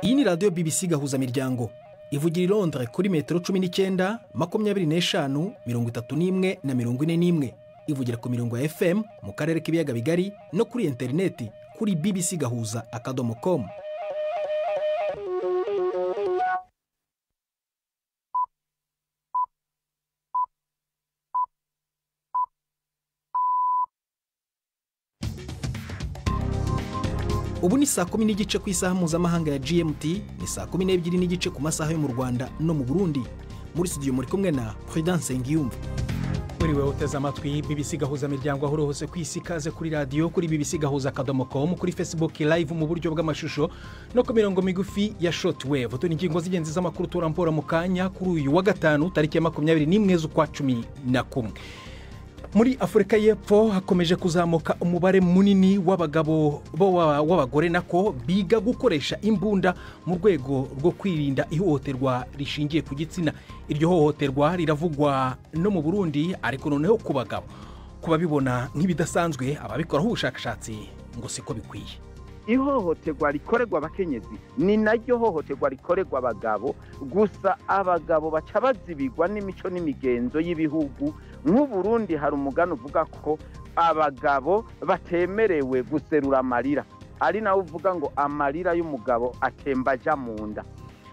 Iyi ni radiyo BBC Gahuzamiryango ivugira i Londres kuri metero 19, 25, 31 na 41. Ivugira ku mirongo ya FM mu karere k'ibiyaga bigari no kuri interineti kuri bbcgahuza.com. Ubu ni saa 10:15 ku isaha mpuzamahanga ya GMT, ni saa 12:15 ku masaha yo mu Rwanda no mu Burundi. Muri studio muri kumwe na Prudence Ngiyumva. Muri wewe uteze amatwi BBC Gahuzamiryango aho hose ku isi, kaze kuri radiyo, kuri bbcgahuza.com, kuri Facebook live mu buryo bw'amashusho no ku mirongo migufi ya shortwave. Turi ingingo z'ingenzi z'amakuru turambora mu kanya kuri uyu wa gatanu tariki ya 21 z'ukwa 11. Muri Afurika y'Epfo hakomeje kuzamuka umubare munini w'abagabo w'abagore nako biga gukoresha imbunda mu rwego rwo kwirinda ihohoterwa rishingiye ku gitsina. Iryo hohoterwa riravugwa no mu Burundi, ariko noneho ku bagabo kubabibona nk'ibidasanzwe, ababikoraho ubushakashatsi ngo siko bikwiye. Ihohoterwa rikorerwa abakenyezi ni naryo hohoterwa rikorerwa abagabo, gusa abagabo baca bazibigwa n'imico n'imigenzo y'ibihugu. Nk'uburundi hari umugani uvuga ko abagabo batemerewe guserura amarira, ari nawe uvuga ngo amarira y'umugabo atemba aja mu nda.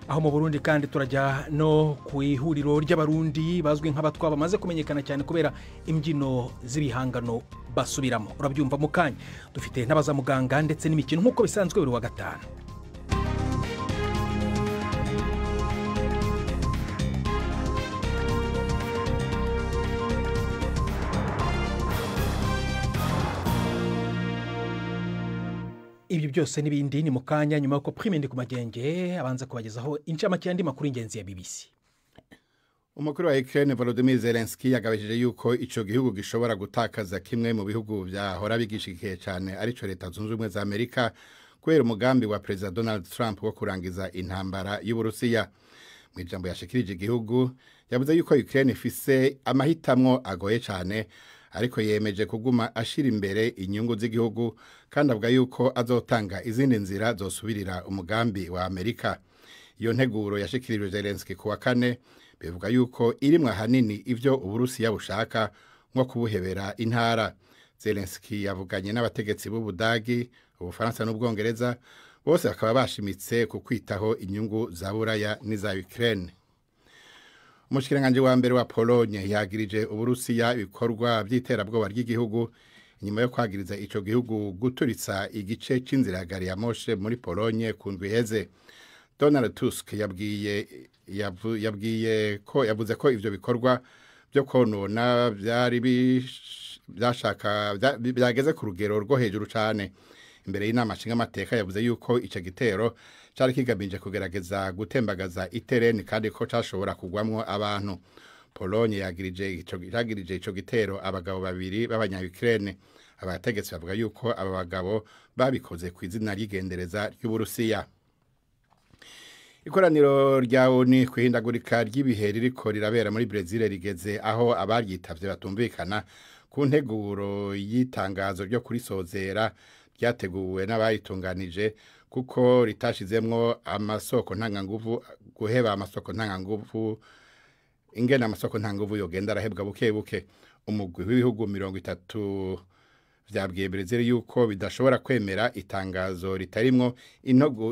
Aho mu Burundi kandi turajya no ku ihuriro ry'abarundi bazwi nk'abatwa bamaze kumenyekana cyane kubera imbyino z'ibihangano basubiramo. Urabyumva mu kanya. Dufite n'abazamuganga ndetse n'imikino nk'uko bisanzwe buri wa gatanu. Ibyo byose n'ibindi ni mu kanya, nyuma yuko Prime ku magenge abanza kubagezaho incamake y'andi makuru ingenzi ya BBC. Umukuru wa Ukraine Volodymyr Zelensky yagabishije yuko ico gihugu gishobora gutakaza kimwe mu bihugu vyahora bigishikiye cyane, arico Leta Zunze Ubumwe za Amerika, kubera umugambi wa President Donald Trump wo kurangiza intambara y'Uburusiya. Mu ijambo yashikirije igihugu yavuze yuko Ukraine ifise amahitamwo agoye cyane, ariko yemeje kuguma ashira imbere inyungu z'igihugu, kandi avuga yuko azotanga izindi nzira zosubirira umugambi wa Amerika. Iyo nteguro yashikirijwe Zelensky kuwa kane bivuga yuko irimwe ahanini ivyo Uburusiya bushaka nko kubuhebera intara. Zelensky yavuganye n'abategetsi b'Ubudagi, Ubufaransa n'Ubwongereza, bose bakaba bashimitse ku kwitaho inyungu za Buraya n'iza Ukraine. Umushikiranganji wa mbere wa Pologne yagirije Uburusiya ibikorwa by'iterabwoba ry'igihugu inyuma yo kwagiriza ico gihugu guturitsa igice c'inzira ya gari ya moshe muri Pologne ku ndwi iheze. Donald Tusk yabwiye yabwiye ko yavuze ko ivyo bikorwa byo konona byari byashaka byageze ku rugero rwo hejuru cane. Imbere y'inama nshingamateka yavuze yuko ico gitero cari kigamije kugerageza gutembagaza itereni kandi ko cashobora kugwamwo abantu. Pologne yagirije ico gitero abagabo babiri b'abanya-Ukraine. Abategetsi bavuga yuko aba bagabo babikoze ku izina ry'igendereza ry'Uburusiya. Ikoraniro rya ONU kwihindagurika ry'ibihe ririko rirabera muri Brazil rigeze aho abaryitavye batumvikana ku nteguro y'itangazo ryo kurisozera ryateguwe n'abayitunganije, kuko ritashizemwo amasoko ntanganguvu, guheba amasoko ntanganguvu, ingene amasoko ntanganguvu yogenda arahebwa buke buke. Umugwi w'ibihugu 30 vyabwiye Brazil yuko bidashobora kwemera itangazo ritarimwo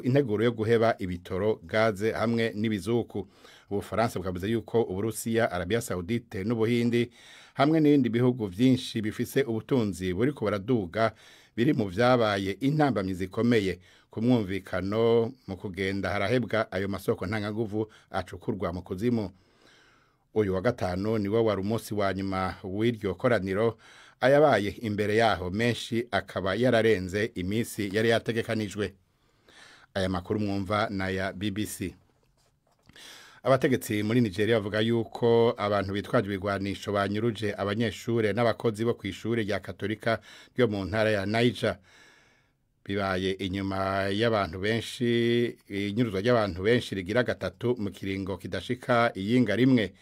integuro yo guheba ibitoro, gaze hamwe n'ibizuku. Ubufaransa bwavuze yuko Uburusiya, Arabia Saudite n'Ubuhindi hamwe n'ibindi bihugu vyinshi bifise ubutunzi buriko baraduga biri mu vyabaye intambamyi zikomeye ku mwumvikano mu kugenda harahebwa ayo masoko ntanganguvu acukurwa mu kuzimu. Uyu wa gatanu niwo wari umunsi wa nyuma w'iryo koraniro, ayabaye imbere yaho menshi akaba yararenze iminsi yari yategekanijwe. Aya makuru mwumva na ya BBC. Abategetsi muri Nigeria bavuga yuko abantu bitwaje ibigwanisho banyuruje abanyeshure n'abakozi bo kw'ishure rya Katolika ryo mu ntara ya Niger. Bibaye inyuma y'abantu benshi, inyuruzwa ry'abantu benshi rigira gatatu mu kiringo kidashika iyinga rimwe.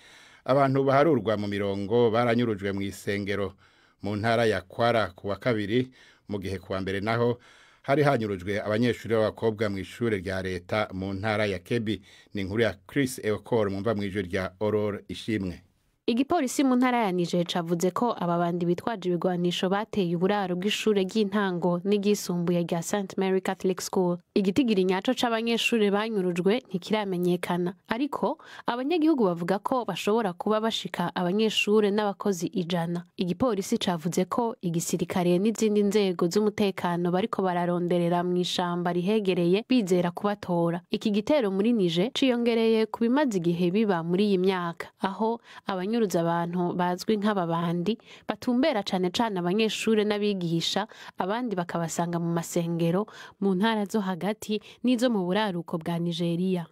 Abantu baharurwa mu mirongo baranyurujwe mu isengero mu ntara ya Kwara kuwa kabiri, mu gihe kuwa mbere naho Hari hanyurujwe abanyeshuri b'abakobwa mu ishure rya leta mu ntara ya Kebbi. Ni inkuru ya Chris Ewokor mumva mu ijwi rya Aurore Ishimwe. Igipolisi mu ntara ya Niger cavuze ko aba bandi bitwaje ibigwanisho bateye uburaro bw'ishure ry'intango n'iryisumbuye rya St Mary Catholic School. Igitigiri nyaco c'abanyeshure banyurujwe ntikiramenyekana, ariko abanyagihugu bavuga ko bashobora kuba bashika abanyeshure n'abakozi 100. Igipolisi cavuze ko igisirikare n'izindi nzego z'umutekano bariko bararonderera mw'ishamba rihegereye bizera kubatora. Iki gitero muri Niger ciyongereye ku bimaze igihe biba muri iyi myaka, aho abanyuruza abantu bazwi nk'ababandi batumbera cane cane abanyeshure n'abigisha, abandi bakabasanga mu masengero mu ntara zo hagati n'izo mu buraruko bwa Nigeria.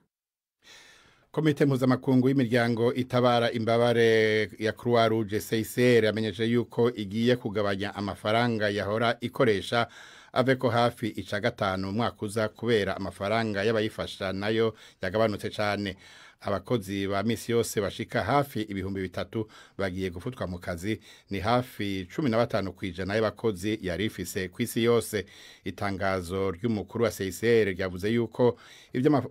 Komite mpuzamakungu y'imiryango itabara imbabare ya Croix Rouge CICR yamenyesheje yuko igiye kugabanya amafaranga yahora ikoresha ave ko hafi ica gatanu umwaka uza, kubera amafaranga y'abayifasha nayo yagabanutse cyane. Abakozi ba misi yose bashika hafi 3000 bagiye gufutwa mu kazi, ni hafi 15% y'abakozi yari ifise kw'isi yose. Itangazo ry'umukuru wa CICR ryavuze yuko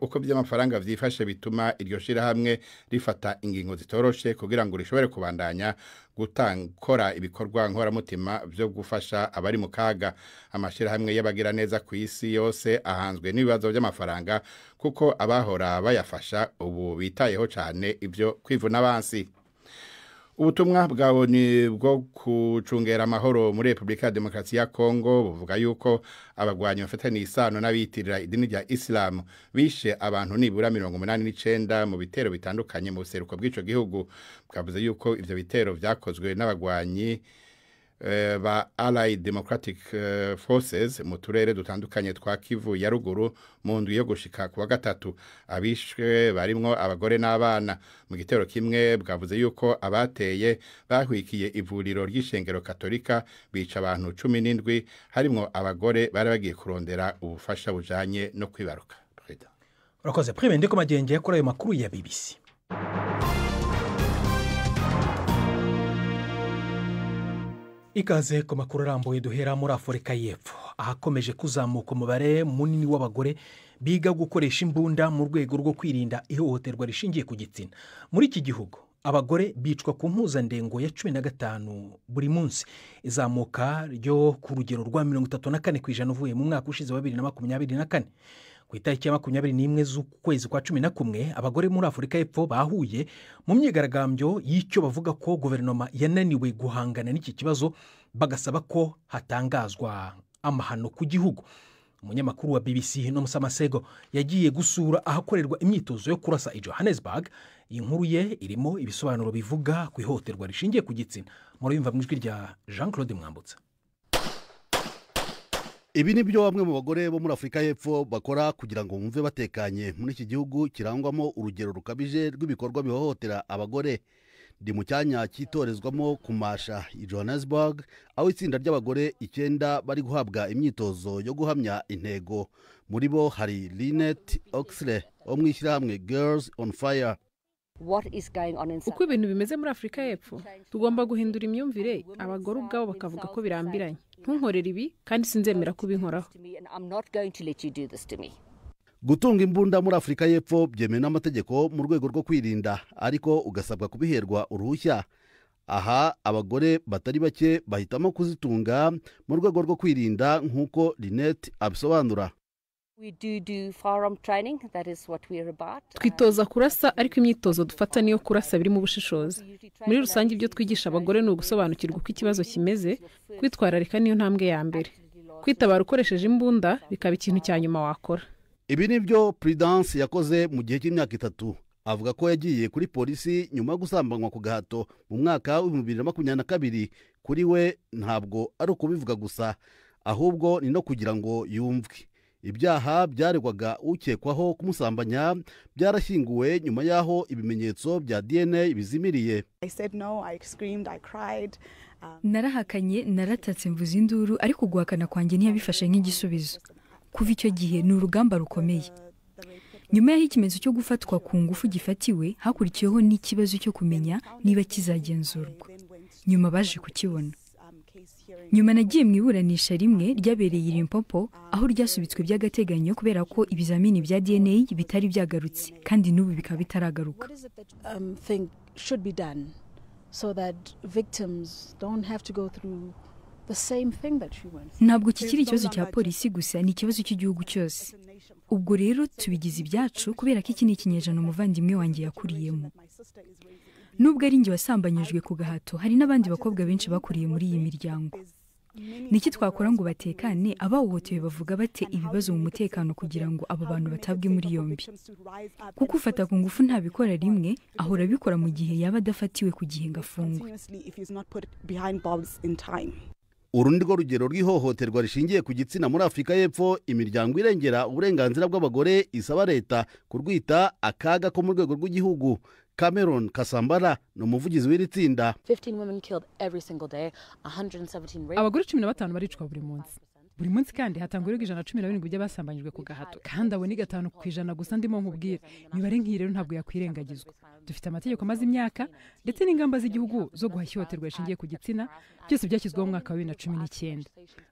uko by'amafaranga vyifashe bituma iryo shirahamwe rifata ingingo zitoroshe kugira ngo rishobore kubandanya gukora ibikorwa nkoramutima byo gufasha abari mu kaga. Amashirahamwe y'abagira neza ku isi yose ahanzwe n'ibibazo by'amafaranga kuko abahora bayafasha ubu bitayeho cyane ibyo kwivuna abansi. Ubutumwa bwawo ni bwo kucungera amahoro muri Republika ya Demokarasi ya Kongo buvuga yuko abagwanyi bafitanye isano n'abitirira idini rya Islam bishe abantu nibura 89 mu bitero bitandukanye mu buseruko bw'ico gihugu. Bwavuze yuko ivyo bitero vyakozwe n'abagwanyi ba Allied Democratic Forces mu turere dutandukanye twa Kivu ya ruguru mu ndwi yo gushika kuwa gatatu. Abishwe barimwo abagore n'abana. Mu gitero kimwe bwavuze yuko abateye bahwikiye ivuriro ry'ishengero Katolika bica abantu 17 harimwo abagore bari bagiye kurondera ubufasha bujanye no kwibaruka. Urakoze Prime ndiko magenge kuri ayo makuru ya BBC. Ikaze ku makuru arambuye duhera muri Afurika y'Epfo, ahakomeje kuzamuka umubare munini w'abagore biga gukoresha imbunda mu rwego rwo kwirinda ihohoterwa rishingiye ku gitsina. Muri iki gihugu abagore bicwa ku mpuzandengo ya 15 buri munsi, izamuka ryo ku rugero rwa 34% uvuye mu mwaka ushize wa 2024. Ku itariki ya 21 z'ukwezi kwa 11 abagore muri Afurika y'Epfo bahuye mu myigaragambyo y'icyo bavuga ko guverinoma yananiwe guhangana n'iki kibazo, bagasaba ko hatangazwa amahano ku gihugu. Umunyamakuru wa BBC Nomsa Masego yagiye gusura ahakorerwa imyitozo yo kurasa i Johannesburg. Iyi nkuru ye irimo ibisobanuro bivuga ku ihohoterwa rishingiye ku gitsina. Murabimva mu ijwi rya Jean Claude Mwambutsa. Ibi ni byo bamwe mu bagore bo muri Afurika y'Epfo bakora kugira ngo bumve batekanye muri iki gihugu kirangwamo urugero rukabije rw'ibikorwa bihohotera abagore. Ndi mu cyanya cyitorezwamo kumasha i Johannesburg, aho itsinda ry'abagore 9 bari guhabwa imyitozo yo guhamya intego. Muri bo hari Lynette Oxley wo mu ishyirahamwe Girls on Fire. Uko ibintu bimeze muri Afurika y'Epfo, tugomba guhindura imyumvire, abagore ubwabo bakavuga ko birambiranye. Ntunkorere ibi kandi sinzemera kubinkoraho. Gutunga imbunda muri Afurika y'Epfo byemewe n'amategeko mu rwego rwo kwirinda, ariko ugasabwa kubiherwa uruhushya. Aha abagore batari bake bahitamo kuzitunga mu rwego rwo kwirinda, nk'uko Lynette abisobanura. Twitoza kurasa, ariko imyitozo dufata niyo kurasa birimo ubushishozi. Muri rusange ibyo twigisha abagore ni ugusobanukirwa uko ikibazo kimeze, kwitwararika niyo ntambwe ya mbere. Kwitabara ukoresheje imbunda bikaba ikintu cya nyuma wakora. Ibi ni byo Prudence yakoze mu gihe cy'imyaka 3. Avuga ko yagiye kuri polisi nyuma yo gusambanywa ku gahato mu mwaka wa 2022. Kuri we ntabwo ari ukubivuga gusa, ahubwo ni no kugira ngo yumvwe. Ibyaha byaregwaga ukekwaho kumusambanya byarashyinguwe nyuma y'aho ibimenyetso bya DNA bizimiriye. Narahakanye, naratatse, mvuza induru, ariko guhakana kwanjye ntiyabifashe nk'igisubizo. Kuva icyo gihe ni urugamba rukomeye. Nyuma y'aho ikimenyetso cyo gufatwa ku ngufu gifatiwe, hakurikiyeho n'ikibazo cyo kumenya niba kizagenzurwa. Nyuma baje kukibona. Nyuma nagiye mu iburanisha rimwe ryabereye i Limpopo, aho ryasubitswe by'agateganyo kubera ko ibizamini bya DNA bitari byagarutse, kandi n'ubu bikaba bitaragaruka. Ntabwo kikiri ikibazo cya polisi gusa, ni ikibazo cy'igihugu cyose. Ubwo rero tubigize ibyacu kubera ko iki ni ikinyejana umuvandimwe wanjye yakuriyemo. Nubwo ari njye wasambanyijwe ku gahato, hari n'abandi bakobwa benshi bakuriye muri iyi miryango. Niki twakora ngo batekane? Abahohotewe bavuga bate ibibazo mu mutekano kugira ngo abo bantu batabwe muri yombi? Kuko ufata ku ngufu ntabikora rimwe, ahora abikora mu gihe yaba adafatiwe ku gihe ngo afungwe. Uru ni rwo rugero rw'ihohoterwa rishingiye ku gitsina muri Afurika y'Epfo. Imiryango irengera uburenganzira bw'abagore isaba leta kurwita akaga ko mu rwego rw'igihugu. Cameron Kasambara ni umuvugizi w'iri tsinda. Abagore 15 baricwa buri munsi. Buri munsi kandi hatangwa ibirego 117 by'abasambanyijwe ku gahato, kandi abo ni 5% gusa. Ndimo nkubwira imibare nk'iyi rero ntabwo yakwirengagizwa. Dufite amategeko amaze imyaka ndetse n'ingamba z'igihugu zo guhashya ihohoterwa rishingiye ku gitsina, byose byashyizweho mu mwaka wa 2019.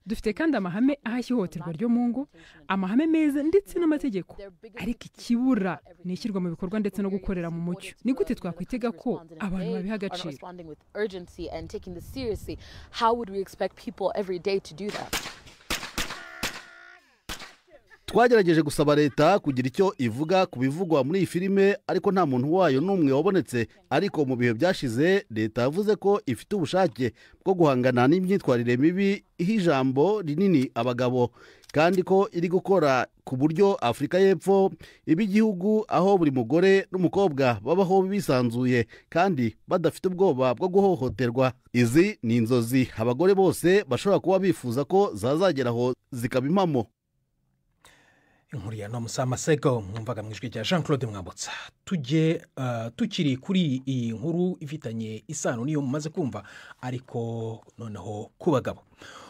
Dufite kandi amahame ahashya ihohoterwa ryo mu ngo, amahame meza ndetse n'amategeko, ariko ikibura ni ishyirwa mu bikorwa ndetse no gukorera mu mucyo. Ni gute twakwitega ko abantu babiha agaciro? Twagerageje gusaba leta kugira icyo ivuga ku bivugwa muri iyi filime, ariko nta muntu wayo n'umwe wabonetse. Ariko mu bihe byashize leta yavuze ko ifite ubushake bwo guhangana n'imyitwarire mibi iha ijambo rinini abagabo, kandi ko iri gukora ku buryo Afurika y'Epfo iba igihugu aho buri mugore n'umukobwa babaho bisanzuye kandi badafite ubwoba bwo guhohoterwa. Izi ni inzozi abagore bose bashobora kuba bifuza ko zazageraho zikaba impamo. Inkuru ya Nomusa Masego mwumvaga mu ijwi rya Jean Claude Mwambutsa. Tujye tukiri kuri iyi nkuru ifitanye isano niyo mumaze kumva, ariko noneho ku bagabo.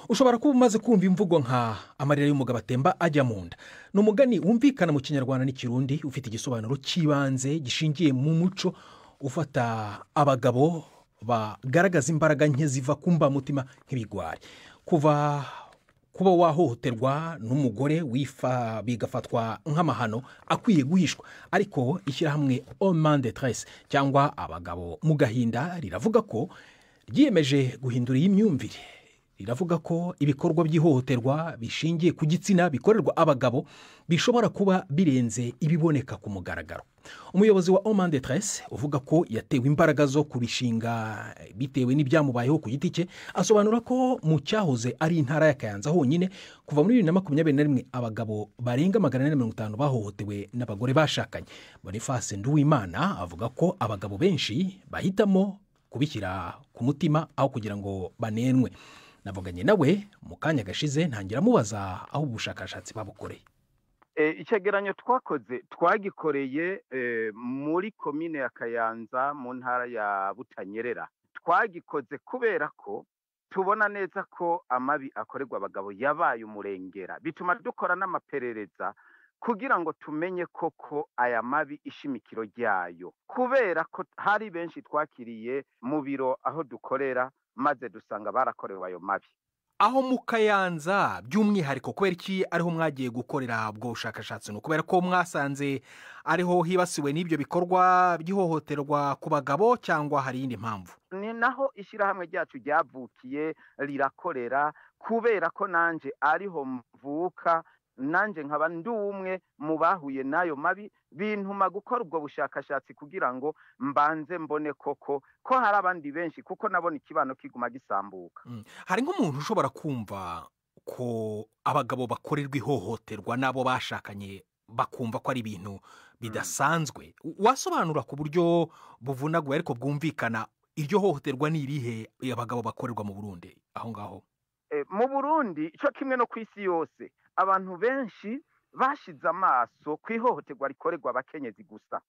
Ushobora kuba umaze kumva imvugo nka amarira y'umugabo atemba ajya mu nda. Ni umugani wumvikana mu Kinyarwanda n'Ikirundi, ufite igisobanuro cy'ibanze gishingiye mu muco, ufata abagabo bagaragaza imbaraga nke ziva ku mbamutima nk'ibigwari. Kuva kuba wahohoterwa n'umugore wifa bigafatwa nk'amahano akwiye guhishwa, ariko ishyirahamwe Hommes en Détresse cyangwa abagabo mu gahinda riravuga ko ryiyemeje guhindura iyi myumvire. Riravuga ko ibikorwa by'ihohoterwa bishingiye ku gitsina bikorerwa abagabo bishobora kuba birenze ibiboneka ku mugaragaro. Umuyobozi wa Hommes en Détresse uvuga ko yatewe imbaraga zo kubishinga bitewe n'ibyamubayeho ku giti cye, asobanura ko mu cyahoze ari intara ya Kayanza honyine kuva muri 2021 abagabo barenga 450 bahohotewe n'abagore bashakanye. Boniface Nduwimana avuga ko abagabo benshi bahitamo kubishyira ku mutima aho kugira ngo banenwe. Navuganye nawe mu kanya gashize ntangira mubaza aho ubushakashatsi babukoreye. Icyegeranyo twakoze twagikoreye muri komine ya Kayanza mu ntara ya Butanyerera. Twagikoze kubera ko tubona neza ko amabi akorerwa abagabo yabaye umurengera, bituma dukora n'amaperereza kugira ngo tumenye koko aya mabi ishimikiro ryayo, kubera ko hari benshi twakiriye mu biro aho dukorera maze dusanga barakorewe ayo mabi. Aho mu Kayanza by'umwihariko kubera iki ariho mwagiye gukorera ubwo bushakashatsi? Ni ukubera ko mwasanze ariho hibasiwe n'ibyo bikorwa by'ihohoterwa ku bagabo, cyangwa hari iyindi mpamvu? Ni naho ishyirahamwe ryacu ryavukiye rirakorera, kubera ko nanjye ariho mvuka, nanjye nkaba ndi umwe mu bahuye n'ayo mabi, bintuma gukora ubwo bushakashatsi kugira ngo mbanze mbone koko ko hari abandi benshi, kuko nabona ikibano kiguma gisambuka. Hari nk'umuntu ushobora kumva ko abagabo bakorerwa ihohoterwa n'abo bashakanye bakumva ko ari ibintu bidasanzwe. Wasobanura ku buryo buvunaguye ariko bwumvikana iryo hohoterwa ni irihe abagabo bakorerwa mu Burundi aho ngaho? Mu Burundi cyo kimwe no ku isi yose, abantu benshi bashize amaso ku ihohoterwa rikorerwa abakenyezi gusa,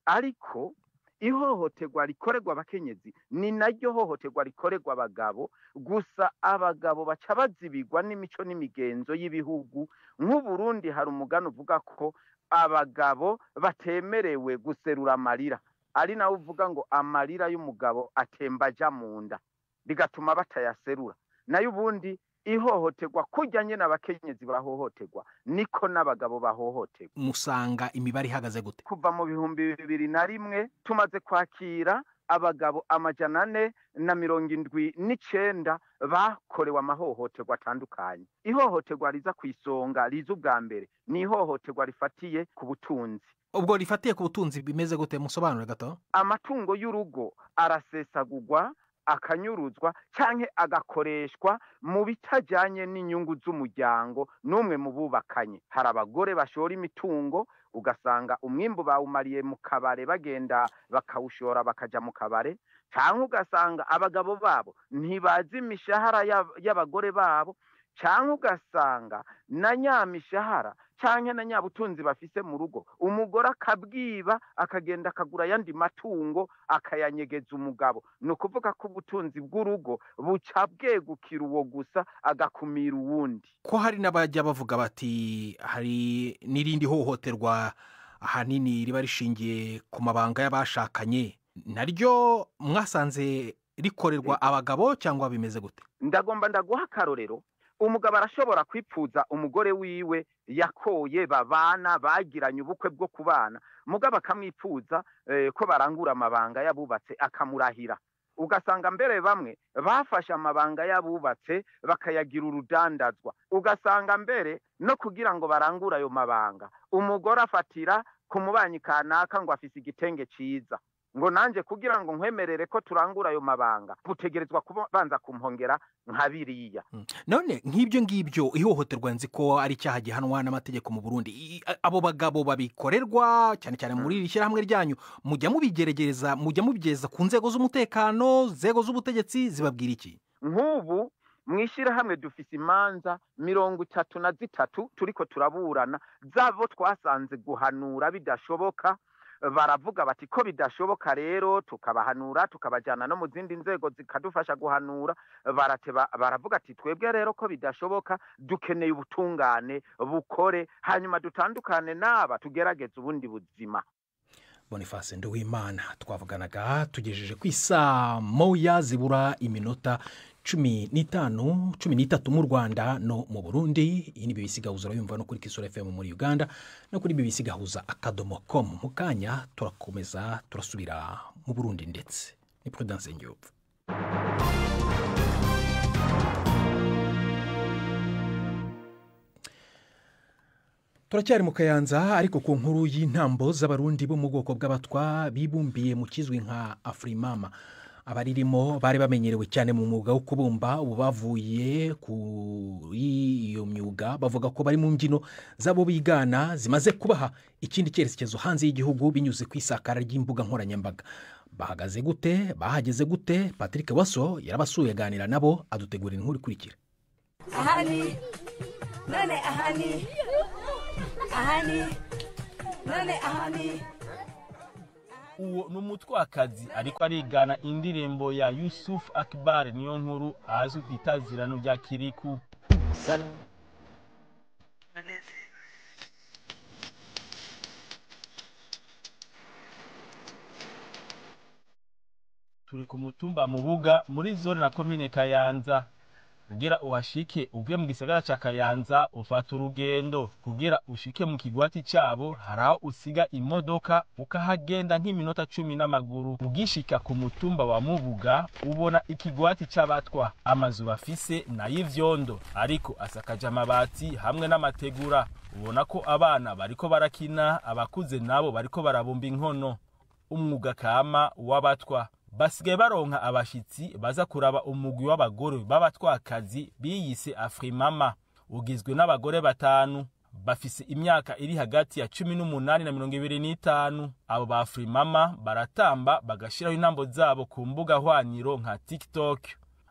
ariko ihohoterwa rikorerwa abakenyezi ni naryo hohoterwa rikorerwa abagabo gusa. Abagabo baca bazibigwa n'imico n'imigenzo y'ibihugu. Nk'u Burundi hari umugani uvuga ko abagabo batemerewe guserura amarira, ari nawe uvuga ngo amarira y'umugabo atemba ajya mu nda, bigatuma batayaserura. Nayo ubundi ihohoterwa kujya nyine abakenyezi bahohoterwa niko n'abagabo bahohoterwa. Musanga imibare ihagaze gute? Kuva mu 2001 tumaze kwakira abagabo 479 bakorewe amahohoterwa atandukanye. Ihohoterwa riza ku isonga riza ubwa mbere ni ihohoterwa rifatiye ku butunzi. Ubwo rifatiye ku butunzi bimeze gute? Musobanure gato. Amatungo y'urugo arasesagurwa, akanyuruzwa canke agakoreshwa mu bitajanye n'inyungu z'umuryango n'umwe mu bubakanye. Hari abagore bashora imitungo, ugasanga umwimbu bawumariye mu kabare, bagenda bakawushora bakaja mu kabare, canke ugasanga abagabo babo ntibazi imishahara y'abagore babo, canke ugasanga na nyamishahara canke na nyabutunzi bafise mu rugo, umugore akabwiba akagenda akagura ayandi matungo akayanyegeza umugabo. Ni ukuvuga ko ubutunzi bw'urugo buca bwegukira uwo gusa agakumira uwundi. Ko hari n'abajya bavuga bati hari n'irindi hohoterwa ahanini riba rishingiye ku mabanga y'abashakanye, naryo mwasanze rikorerwa abagabo cyangwa bimeze gute? Ndagomba ndaguha akarorero. Umugabo arashobora kwipfuza umugore wiwe yakoye, babana bagiranye ubukwe bwo kubana, mugabo akamwipfuza ko barangura amabanga y'abubatse akamurahira. Ugasanga mbere bamwe bafashe amabanga y'abubatse bakayagira urudandazwa. Ugasanga mbere no kugira ngo barangure ayo mabanga, umugore afatira ku mubanyi kanaka ngo afise igitenge ciza, ngo nanje kugira ngo nkwemerere ko turangura ayo mabanga gutegerezwa kubanza kumpongera nka biriya. None nk'ibyo ngibyo ihohoterwa nzi ko ari icyaha gihanwa n'amategeko mu Burundi, abo bagabo babikorerwa cyane cyane muri iri shyirahamwe ryanyu mujya mubigeregereza, mujya mubigeza ku nzego z'umutekano, nzego z'ubutegetsi zibabwira iki? Nk'ubu mu ishyirahamwe dufise imanza 33 turiko turaburana zabo twasanze guhanura bidashoboka. Baravuga bati ko bidashoboka rero tukabahanura tukabajyana no mu zindi nzego zikadufasha guhanura. Barateba baravuga ati twebwe rero ko bidashoboka dukeneye ubutungane bukore, hanyuma dutandukane n'aba tugerageze ubundi buzima. Boniface Nduwimana twavuganaga tugejeje ku isaa moya zibura iminota 15 13 mu Rwanda no mu Burundi. Iyi ni BBC Gahuza, urayumva no kuri Kisoro FM muri Uganda no kuri BBC Gahuza.com. Mu kanya turakomeza turasubira mu Burundi ndetse ni Prudence Ngiyopfa. Turacyari mu Kayanza ariko ku nkuru y'intambo z'abarundi bo mu bwoko bw'abatwa bibumbiye mu kizwi nka Afrimama. Abaririmo bari bamenyerewe cyane mu mwuga wo kubumba, ubu bavuye kuri iyo myuga bavuga ko bari mu mbyino zabo bigana zimaze kubaha ikindi cyerekezo hanze y'igihugu binyuze ku isakara ry'imbuga nkoranyambaga. Bahagaze gute? Bahageze gute? Patrick Waso yarabasuye aganira nabo adutegurira inkuru ikurikira. Ahani none ahani ahani none ahani. Uwo ni umutwakazi ariko arigana indirimbo ya Yusuf Akbar niyo nkuru azwi ku itazirano rya Kiriku. Turi ku mutumba Mubuga muri zone na komine Kayanza. Kugira uhashike uvuye mu gisagara ca Kayanza ufata urugendo, kugira ushike mu kigwati cabo haraho usiga imodoka ukahagenda nk'iminota 10 n'amaguru. Ugishika ku mutumba wa Mubuga ubona ikigwati c'abatwa, amazu bafise nay'ivyondo ariko asakaje amabati hamwe n'amategura. Ubona ko abana bariko barakina, abakuze nabo bariko barabumba inkono. Umwuga kama w'abatwa basigaye baronka abashitsi baza kuraba umugwi w'abagore b'abatwakazi biyise Afrimama, ugizwe n'abagore 5 bafise imyaka iri hagati ya 18 na 25. Abo ba Afrimama baratamba bagashiraho intambo zabo ku mbuga hwaniro nka TikTok.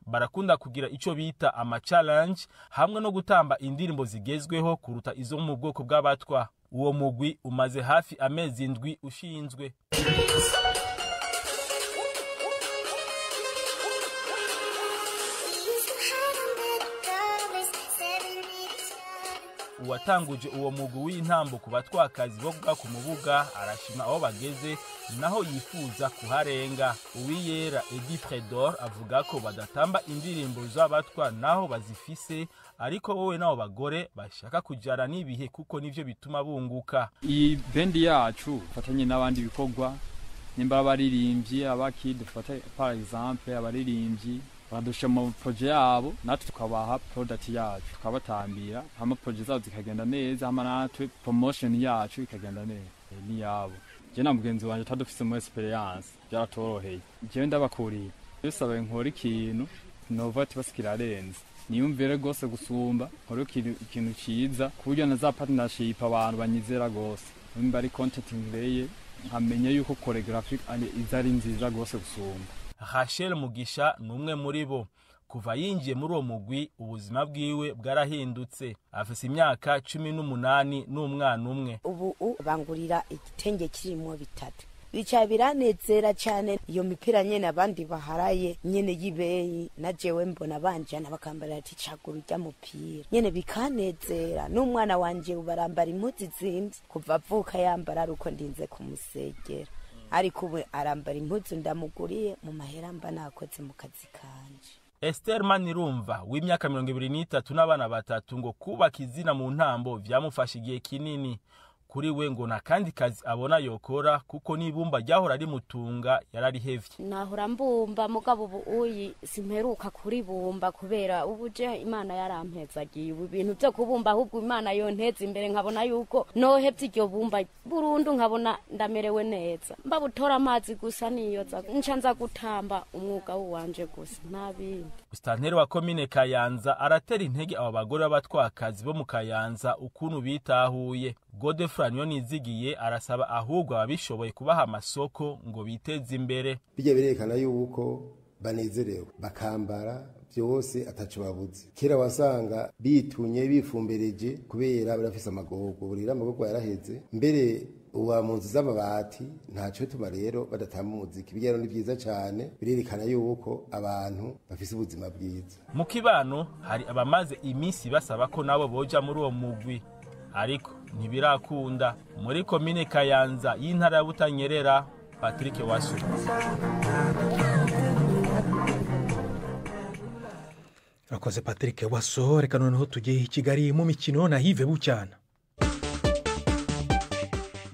Barakunda kugira ico bita ama challenge hamwe no gutamba indirimbo zigezweho kuruta izo mu bwoko bw'abatwa. Uwo mugwi umaze hafi amezi 7 ushinzwe. Uwatanguje uwo mugwi w'intambo ku batwakazi bo ku Mubuga arashima aho bageze naho yifuza kuharenga. Uwiyera Edi Fredor avuga ko badatamba indirimbo z'abatwa naho bazifise, ariko wowe nabo bagore bashaka kujana n'ibihe kuko nivyo bituma bunguka. Iyi bendi yacu fatanye n'abandi bikorwa, nimba abaririmbyi abaki dufate par exemple abaririmbyi badusha mu projet yabo, natwe tukabaha product yacu tukabatambira, hama projet zabo zikagenda neza, hama natwe promotion yacu ikagenda neza ni yabo. Je na mugenzi wanje tadufise mu experience byaratoroheye, jewe ndabakuriye bisabe nkora ikintu nova tibasikirarenze niyumvire gose gusumba nkora ikintu ciza ku buryo na za partnership abantu banyizera gose, nimba ari content nkreye nkamenya yuko choreographic izari nziza gose gusumba. Rachel Mugisha numwe muri bo. Kuva yinjiye muri uwo mugwi ubuzima bwiwe bwarahindutse, afise imyaka 18 n'umwana umwe. Ubu bangurira igitenge kirimo bitatu bica biranezera cyane. Iyo mipira nyene abandi baharaye nyene yibeyi na jewe mbona banjana bakambara ati cagura urya mupira nyene bikanezera. N'umwana wanje ubarambara impuzu zimvye kuva avuka yambara aruko ndinze kumusegera, ariko ubu arambara impuzu ndamuguriye mu mahera mba nakoze mu kazi kanje. Esther Manirumva w'imyaka 23 n'abana batatu ngo kubaka izina mu ntambo vyamufasha igihe kinini. Kuri we ngo nta kandi kazi abona yokora kuko n'ibumba ryahora rimutunga yararihevye. Nahora mbumba mugabo ubu uyi simperuka kuribumba kubera ubuje Imana yarampezagiye ubu bintu byo kubumba, ahubwo Imana yonteza imbere nkabona yuko nohevye iryo bumba burundu, nkabona ndamerewe neza. Mbabutora amazi gusa niyoza nca nza gutamba umwuga wanje gusa nta bindi. Mustanteri wa komine Kayanza aratera intege abo bagore b'abatwakazi bo mu Kayanza ukuntu bitahuye. Godefroid Nizigiye arasaba ahubwo ababishoboye kubaha amasoko ngo biteze imbere. Bijya birerekana yuko banezerewe bakambara byose ataco babuze. Kera wasanga bitunye bifumbereje kubera barafise amagogo, burira amagogo yaraheze. Mbere uwa mu nzu z'amabati ntaco tuma rero badatamba umuziki. Bijya ni byiza cyane birerekana yuko abantu bafise ubuzima bwiza. Mu kibano hari abamaze iminsi basaba ko nabo boja muri uwo mugwi, ariko ntibirakunda. Muri komine Kayanza y'intara ya Butanyerera, Patrick Wasu. Akoze Patrick Waso. Reka noneho tujye i Kigali mu mikino na Yves Bucyana.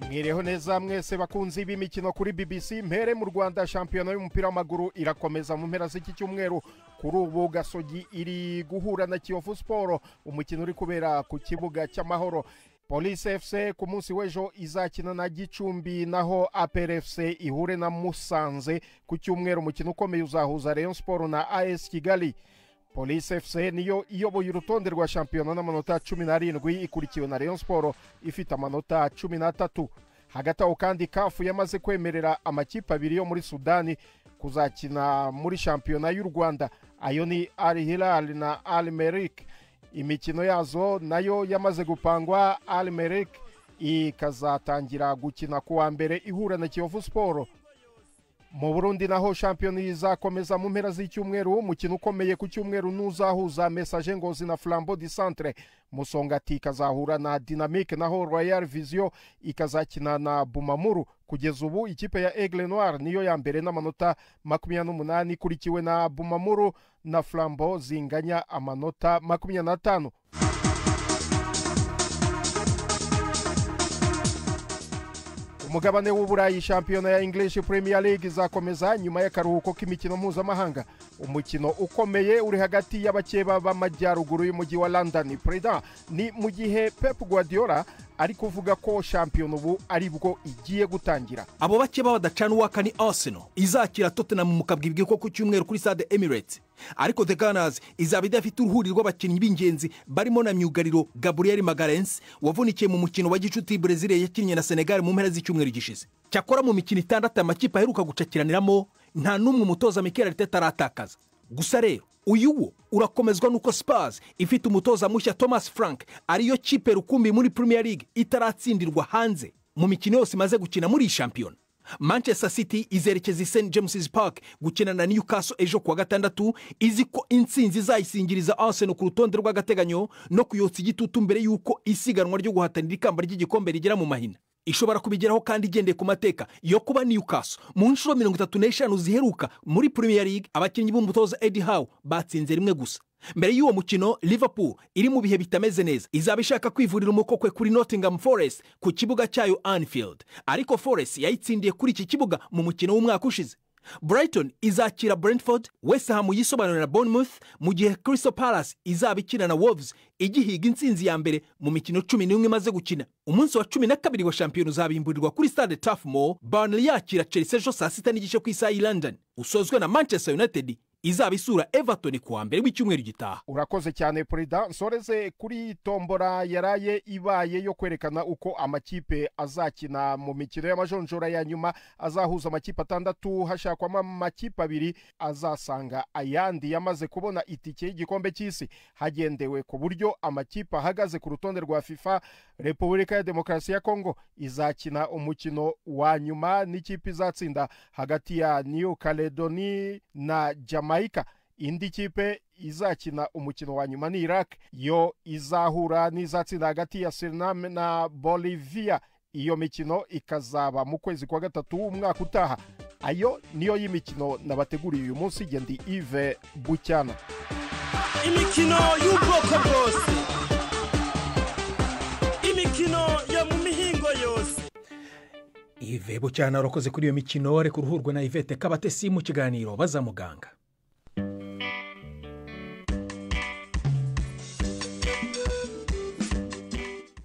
Mwireho neza mwese bakunzi b'imikino kuri BBC. Mpere mu Rwanda, shampiyona y'umupira w'amaguru irakomeza mu mpera z'iki cyumweru. Kuri ubu Gasogi iri guhura na Kiyovu Sport, umukino uri kubera ku kibuga cy'Amahoro. Police FC ku munsi w'ejo izakina na Gicumbi, naho APR FC ihure na Musanze. Ku cyumweru umukino ukomeye uzahuza Rayon Sport na AS Kigali. Police FC niyo iyoboye urutonde rwa shampiyona n'amanota 17, ikurikiwe na Rayon Sport ifite amanota 13. Hagati aho kandi CAF yamaze kwemerera amakipe abiri yo muri Sudani kuzakina muri shampiyona y'u Rwanda, ayo ni Al Hilal na Al Merrikh. Imikino yazo nayo yamaze gupangwa. Al Merrikh ikazatangira gukina kuwa mbere ihura na Kiyovu Sport. Mu Burundi naho shampiyona izakomeza mu mpera z'icyumweru. Umukino ukomeye ku cyumweru nuzahuza Messager Ngozi na Flambeau du Centre. Musongati ikazahura na Dynamique, naho Royal Vision ikazakina na Bumamuru. Kugeza ubu ikipe ya Aigle Noir niyo ya mbere n'amanota 28, ikurikiwe na Bumamuru na Flambeau zinganya amanota 25. Umugabane w'Uburayi, shampiyona ya English Premier League izakomeza nyuma y'akaruhuko k'imikino mpuzamahanga. Umukino ukomeye uri hagati y'abakeba b'amajyaruguru y'umujyi wa London. Preda ni mu gihe Pep Guardiola ari kuvuga ko shampiyona ubu aribwo igiye gutangira. Abo bakeba badacana uwaka ni Arsenal izakira Tottenham mu kabwibwi ko ku cyumweru kuri Stade Emirates. Ariko The Gunners izaba idafite uruhuri rw'abakinnyi b'ingenzi barimo na myugariro Gabriel Magalhaes wavunikiye mu mukino wa gicuti Brazil yakinnye na Senegal mu mpera z'icyumweru gishize. Cyakora mu mikino 6 amakipe aheruka gucakiraniramo nta n'umwe umutoza Mikel Arteta aratakaza. Gusa rero uyu wo urakomezwa nuko Spurs ifite umutoza mushya Thomas Frank ariyo kipe rukumbi muri Premier League itaratsindirwa hanze mu mikino yose imaze gukina muri shampiyona. Manchester City izerekeza St James's Park gukina na Newcastle ejo kuwa gatandatu, izi ko intsinzi izayisingiriza Arsenal ku rutonde rw'agateganyo no kuyotsa igitutu mbere y'uko isiganwa ryo guhatanira ikamba ry'igikombe rigera mu mahina. Ishobora kubigeraho kandi igendeye ku mateka yo kuba Newcastle mu nshuro 35 ziheruka muri Premier League abakinnyi b'umutoza Eddie Howe batsinze rimwe gusa. Mbere y'uwo mukino Liverpool iri mu bihe bitameze neza izaba ishaka kwivurira umukokwe kuri Nottingham Forest ku kibuga cyayo Anfield, ariko Forest yayitsindiye kuri iki kibuga mu mukino w'umwaka ushize. Brighton izakira Brentford, West Ham yisobanura na Bournemouth, mu gihe Crystal Palace izaba ikina na Wolves igihiga intsinzi ya mbere mu mikino 11 imaze gukina. Umunsi wa 12 wa shampiyona uzabimburirwa kuri Stade Turf Moor, Burnley yakira Chelsea ejo saa 6:30 ku isaha y'i London, usozwe na Manchester United izaba isura Everton kuwa mbere w'icyumweru gitaha. Urakoze cyane Perida. Nsoreze kuri tombora yaraye ibaye yo kwerekana uko amakipe azakina mu mikino y'amajonjora ya nyuma azahuza amakipe 6, hashakwamo amakipe 2 azasanga ayandi yamaze kubona itike y'igikombe cy'isi hagendewe ku buryo amakipe ahagaze ku rutonde rwa FIFA. Repubulika ya Demokarasi ya Kongo izakina umukino wa nyuma n'ikipe izatsinda hagati ya New Caledonia na Jamaica. Indi kipe izakina umukino wa nyuma ni Iraq, yo izahura n'izatsinda hagati ya Suriname na Bolivia. Iyo mikino ikazaba mu kwezi kwa 3 umwaka utaha. Ayo niyo y'imikino nabateguriye uyu munsi. Gendi Yves Bucyana. Imikino y'ubwoko bwose, imikino yo mu mihingo yose. Yves Bucyana urakoze kuri iyo mikino. Reka uruhurwe na Yvette Kabatesi mu kiganiro Baza Muganga.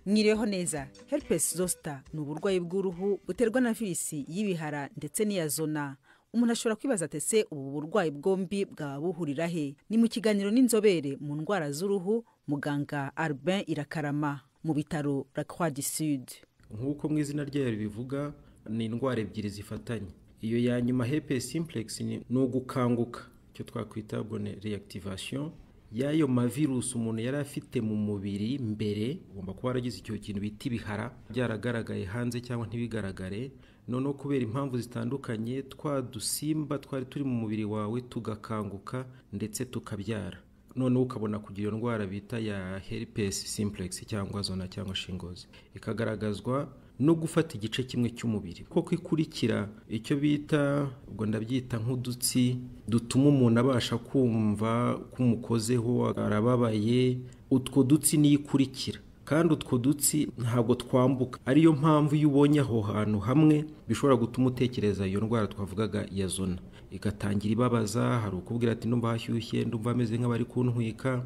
Mwiriweho neza. Herpes zoster ni uburwayi bw'uruhu buterwa na virisi y'ibihara ndetse n'iya zona. Umuntu ashobora kwibaza ati ese ubu burwayi bwombi bwaba buhurira he? Ni mu kiganiro n'inzobere mu ndwara z'uruhu muganga Albin Irakarama mu bitaro La Croix du Sud. Nk'uko mu izina ryayo bivuga, ni indwara ebyiri zifatanye. Iyo ya nyuma herpes simplex ni ugukanguka, icyo twakwita reactivation y'ayo mavirusi umuntu yari afite mu mubiri mbere. Ugomba kuba waragize icyo kintu bita ibihara byaragaragaye hanze cyangwa ntibigaragare, noneho kubera impamvu zitandukanye twa dusimba twari turi mu mubiri wawe tugakanguka ndetse tukabyara, noneho ukabona kugira iyo ndwara bita ya herpes simplex cyangwa zona cyangwa shingles. Ikagaragazwa no gufata igice kimwe cy'umubiri kuko ikurikira icyo bita, ubwo ndabyita nk'udutsi dutuma umuntu abasha kumva kumukozeho arababaye. Utwo dutsi niyikurikira, kandi utwo dutsi ntabwo twambuka, ariyo mpamvu iyo ubonye aho hantu hamwe bishobora gutuma utekereza iyo ndwara twavugaga ya zona. Igatangira ibabaza, hari ukubwira ati ndumva hashyushye, ndumva ameze nk'abari kuntwika,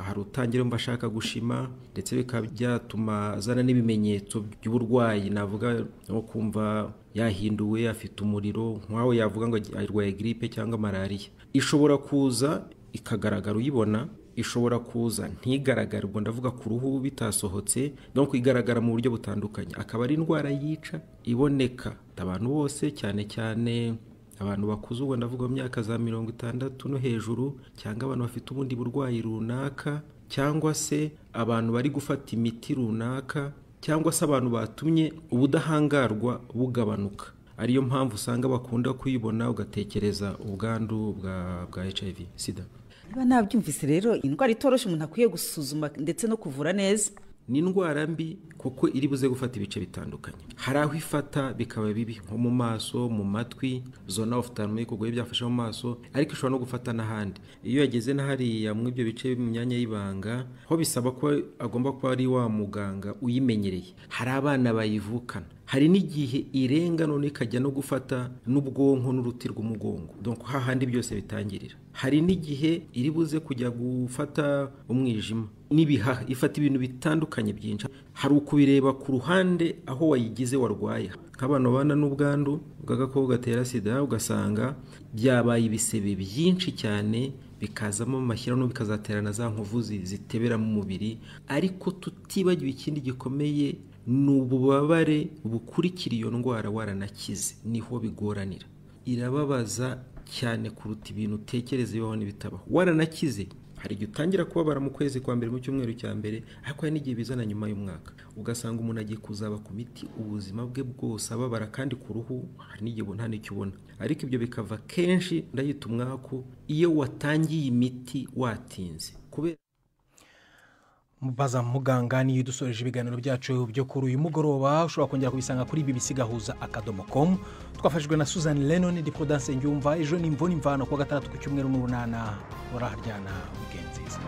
hari utangira mba ashaka gushima, ndetse bikaba byatuma azana n'ibimenyetso by'uburwayi, navuga nko kumva yahinduwe, afite umuriro, nkaho yavuga ngo arwaye grippe cyangwa malaria. Ishobora kuza ikagaragara uyibona, ishobora kuza ntigaragare, ubwo ndavuga ku ruhu bitasohotse, donc igaragara mu buryo butandukanye. Akaba ari indwara yica iboneka abantu bose, cyane cyane abantu bakuze, ubwo ndavuga mu myaka za 60 no hejuru, cyangwa abantu bafite ubundi burwayi runaka, cyangwa se abantu bari gufata imiti runaka, cyangwa se abantu batumye ubudahangarwa bugabanuka. Ariyo mpamvu usanga bakunda kuyibona ugatekereza ubwandu bwa HIV sida. Niba nabyumvise rero, indwara itoroshye umuntu akwiye gusuzuma ndetse no kuvura neza. Ni indwara mbi kuko iri buze gufata ibice bitandukanye. Hari aho ifata bikaba bibi nko mu maso, mu matwi, zona ophthalmique ubwo byafashe mu maso, ariko ishobora no gufata n'ahandi. Iyo yageze n'ahariya mu ibyo bice mu myanya y'ibanga, ho bisaba ko agomba kuba ari wa muganga uyimenyereye. Hari abana bayivukana, hari n'igihe irenga none ikajya no gufata n'ubwonko n'uruti rw'umugongo, donc hahandi byose bitangirira. Hari n'igihe iri buze kujya gufata umwijima n'ibihaha, ifata ibintu bitandukanye byinshi. Hari ukubireba ku ruhande aho wayigize warwaye, nk'abantu babana n'ubwandu bw'agakoko gatera sida, ugasanga byabaye ibisebe byinshi cyane, bikazamo amashyira no bikazaterana za nkovu zitebera mu mubiri. Ariko tutibagiwe ikindi gikomeye ni ububabare bukurikira iyo ndwara waranakize, niho bigoranira. Irababaza cyane kuruta ibintu utekereza bibaho n'ibitabaho. Waranakize Hari igihe utangira kubabara mu kwezi kwa mbere, mu cyumweru cya mbere, ariko hari n'igihe bizana nyuma y'umwaka, ugasanga umuntu agiye kuzaba ku miti ubuzima bwe bwose ababara, kandi ku ruhu hari n'igihe nta n'icyo ubona. Ariko ibyo bikava kenshi, ndayita umwaku, iyo watangiye imiti watinze kubera. Mubaza Muganga niyo dusoreje ibiganiro byacu byo kuri uyu mugoroba. Ushobora kongera kubisanga kuri bbcgahuza.com. Twafashijwe na Susan Lennon de Prudence Nyumva. Ejo ni imvune imvano kuwa gatandatu, ku cyumweru n'urunana. Uraharyana, weekend nziza.